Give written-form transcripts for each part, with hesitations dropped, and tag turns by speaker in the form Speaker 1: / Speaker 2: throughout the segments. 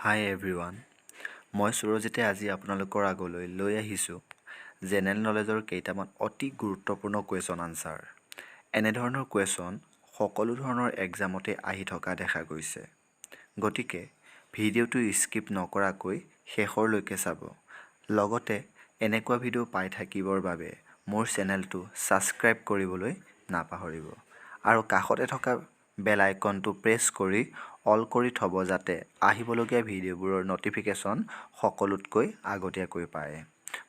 Speaker 1: হাই everyone, মই সুৰজিতে আজি আপোনালোকৰ আগলৈ লৈ আহিছোঁ জেনেৰেল নলেজৰ কেইটামান অতি গুৰুত্বপূৰ্ণ কুৱেশ্যন আনচাৰ। এনেধৰণৰ কুৱেশ্যন সকলো ধৰণৰ এক্সামতে আহি থকা দেখা গৈছে। গতিকে ভিডিঅ'টো স্কিপ নকৰাকৈ শেষৰলৈকে চাব। লগতে এনেকুৱা ভিডিঅ' পাই থাকিবৰ বাবে মোৰ চেনেলটো ছাবস্ক্ৰাইব কৰিবলৈ নাপাহৰিব আৰু কাষতে থকা বেল আইকনটো প্ৰেছ কৰি অল কৰি থ'ব, যাতে আহিবলগীয়া ভিডিঅ'বোৰৰ ন'টিফিকেশ্যন সকলোতকৈ আগতীয়াকৈ পায়।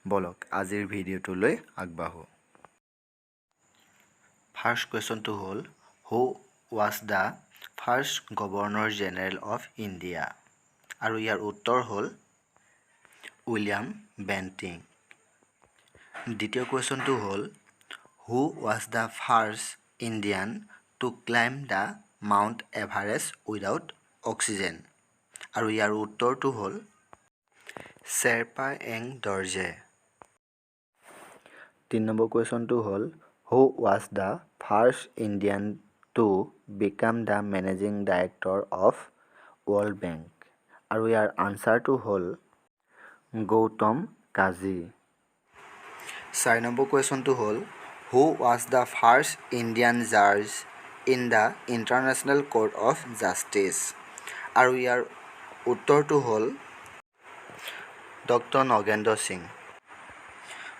Speaker 1: ব'লক, আজিৰ ভিডিঅ'টোলৈ আগবাঢ়োঁ। ফাৰ্ষ্ট কুৱেশ্যনটো হ'ল, Who was the first Governor General of India? আৰু ইয়াৰ উত্তৰ হ'ল উইলিয়াম বেণ্টিং। দ্বিতীয় কুৱেশ্যনটো হ'ল, Who was the first Indian to climb the Mount Everest without oxygen? আৰু ইয়াৰ উত্তৰটো হ'ল শ্বেৰপা এং দৰ্জে। তিনি নম্বৰ কুৱেশ্যনটো হ'ল, Who was the first Indian to become the Managing Director of World Bank? আৰু ইয়াৰ আনচাৰটো হ'ল গৌতম কাজী। চাৰি নম্বৰ কুৱেশ্যনটো হ'ল, Who was the first Indian judge in the International Court of Justice? আৰু ইয়াৰ উত্তৰটো হ'ল ডক্টৰ নগেন্দ্ৰ সিং।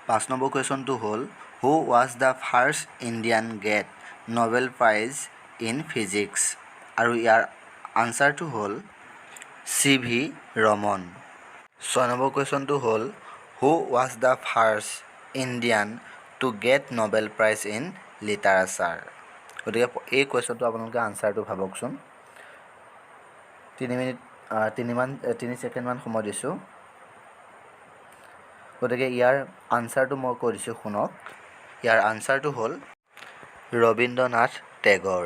Speaker 1: পাঁচ নম্বৰ কুৱেশ্যনটো হ'ল, Who was the first Indian get Nobel Prize in Physics? আৰু ইয়াৰ আনচাৰটো হ'ল চি ভি ৰমন। ছয় নম্বৰ কুৱেশ্যনটো হ'ল, Who was the first Indian to get Nobel Prize in Literature? গতিকে এই কুৱেশ্যনটো আপোনালোকে আনচাৰটো ভাবকচোন। 3 মিনিট তিনিমান 3 ছেকেণ্ডমান সময় দিছোঁ। গতিকে ইয়াৰ আনচাৰটো মই কৈ দিছোঁ, শুনক। ইয়াৰ আনচাৰটো হ'ল ৰবীন্দ্ৰনাথ টেগৰ।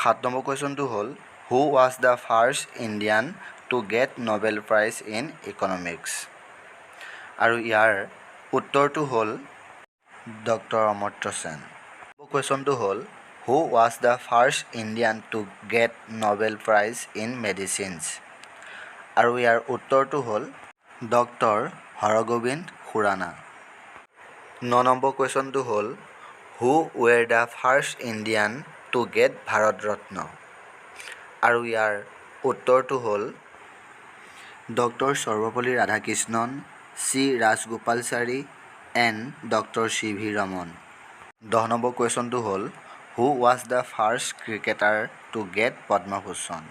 Speaker 1: সাত নম্বৰ কুৱেশ্যনটো হ'ল, Who was the first Indian to get Nobel Prize in Economics? আৰু ইয়াৰ উত্তৰটো হ'ল ডক্টৰ অমৰ্ত্য সেন। কুৱেশ্যনটো হ'ল, Who was the first Indian to get Nobel Prize in Medicines? আৰু ইয়াৰ উত্তৰটো হ'ল ডক্টৰ হৰগোবিন্দ খুৰানা। ন নম্বৰ কুৱেশ্যনটো হ'ল, Who were the first Indian to get Bharat Ratna? আৰু ইয়াৰ উত্তৰটো হ'ল doctor Sarvepalli Radhakrishnan, C Rajagopalachari and doctor C V Raman. 10 number কুৱেশ্যনটো হ'ল, Who was the first cricketer to get Padma Bhushan?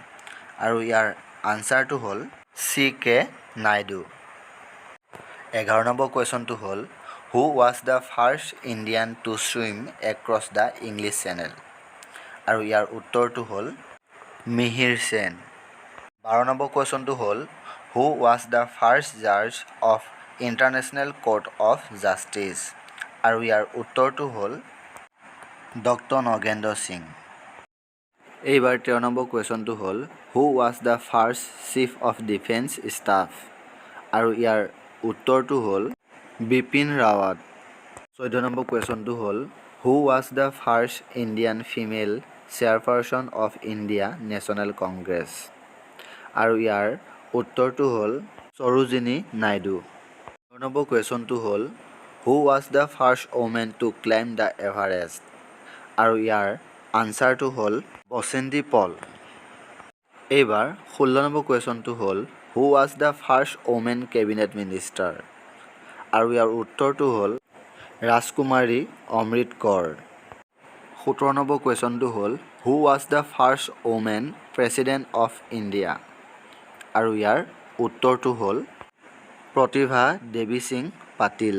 Speaker 1: আৰু ইয়াৰ আনচাৰটো হ'ল C কে Naidu. 11 number কুৱেশ্যনটো হ'ল, Who was the first Indian to swim across the English Channel? আৰু ইয়াৰ উত্তৰটো হ'ল মিহিৰ সেন। 12 number কুৱেশ্যনটো হ'ল, Who was the first judge of International Court of Justice? আৰু ইয়াৰ উত্তৰটো হ'ল ডক্টৰ নগেন্দ্ৰ সিং। এইবাৰ 13 নম্বৰ কুৱেশ্যনটো হ'ল, Who was the first Chief of Defence Staff? আৰু ইয়াৰ উত্তৰটো হ'ল বিপিন ৰাৱাট। 14 নম্বৰ কুৱেশ্যনটো হ'ল, Who was the first Indian female Chairperson of India National Congress? আৰু ইয়াৰ উত্তৰটো হ'ল সৰোজিনী নাইডু। 15 নম্বৰ কুৱেশ্যনটো হ'ল, Who was the first woman to climb the Everest? আৰু ইয়াৰ আনচাৰটো হ'ল বচেন্দ্ৰী পল। এইবাৰ 16 নম্বৰ কুৱেশ্যনটো হ'ল, Who was the first woman cabinet minister? আৰু ইয়াৰ উত্তৰটো হ'ল ৰাজকুমাৰী অমৃত কৌৰ। 17 নম্বৰ কুৱেশ্যনটো হ'ল, Who was the first woman President of India? আৰু ইয়াৰ উত্তৰটো হ'ল প্ৰতিভা দেৱী সিং পাটিল।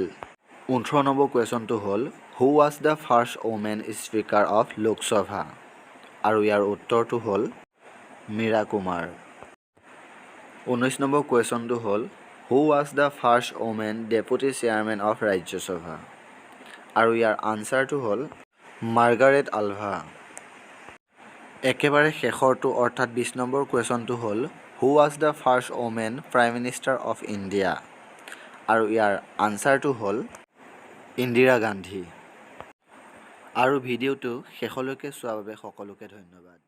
Speaker 1: 18 নম্বৰ কুৱেশ্যনটো হ'ল, Who was the first woman Speaker of Lok Sabha? আৰু ইয়াৰ উত্তৰটো হ'ল মীৰা কুমাৰ। 19 নম্বৰ কুৱেশ্যনটো হ'ল, Who was the first woman Deputy Chairman of Rajya Sabha? আৰু ইয়াৰ আনচাৰটো হ'ল মাৰ্গাৰেট আলভা। একেবাৰে শেষৰটো অৰ্থাৎ 20 নম্বৰ কুৱেশ্যনটো হ'ল, Who was the first woman Prime Minister of India? আৰু ইয়াৰ আনচাৰটো হ'ল ইন্দিৰা গান্ধী। আৰু ভিডিঅ'টো শেষলৈকে চোৱাৰ বাবে সকলোকে ধন্যবাদ।